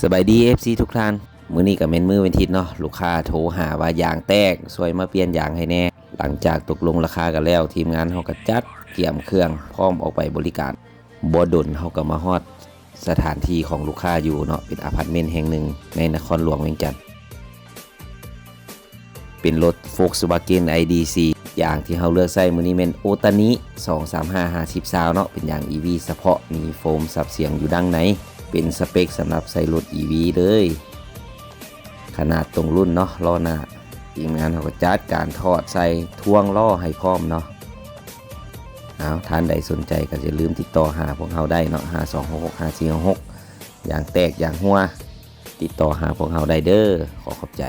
ສະບາຍດີ ເອັຟຊີ ທຸກທ່ານ, ມື້ນີ້ກໍແມ່ນມື້ວັນທິດເນາະ, ລູກຄ້າໂທຫາວ່າຢາງແຕກ, ຊ່ວຍມາປ່ຽນຢາງໃຫ້ແດ່. ຫຼັງຈາກຕົກລົງລາຄາກັນແລ້ວ, ທີມງານເຮົາກໍຈັດກຽມເຄື່ອງ ພ້ອມອອກໄປບໍລິການ. ບໍ່ດົນເຮົາກໍມາຮອດສະຖານທີ່ຂອງລູກຄ້າຢູ່ເນາະ, ເປັນອາພາດເມັນແຫ່ງໜຶ່ງໃນນະຄອນຫຼວງວຽງຈັນ. ເປັນລົດ ໂຟກສະວາເກັນ ໄອ ດີ ຊີ. ຢາງທີ່ເຮົາເລືອກໃຊ້ມື້ນີ້ແມ່ນ ໂອຕານິ ສອງສາມຫ້າ ຫ້າສິບ ຊາວເນາະ, ເປັນຢາງ ອີ ວີ ສະເພາະ, ມີໂຟມສັບສຽງຢູ່ດ້ານໃນ, ເປັນສະເປັກສຳລັບໃສ່ລົດ ອີ ວີ ເລີຍ. ຂະໜາດຕົງລຸ້ນເນາະ, ລໍ້ໜ້າ, ທີມງານເຮົາກໍຈັດການຖອດໃສ່, ຖ່ວງລໍ້ໃຫ້ພ້ອມເນາະ. ເອົາ, ທ່ານໃດສົນໃຈກໍຢ່າລືມຕິດຕໍ່ຫາພວກເຮົາໄດ້ເນາະ, ຫ້າສອງຫົກຫົກ ຫ້າສີ່ຫົກຫົກ. ຢາງແຕກ, ຢາງຮົ່ວ, ຕິດຕໍ່ຫາພວກເຮົາໄດ້ເດີ້. ຂໍຂອບໃຈ.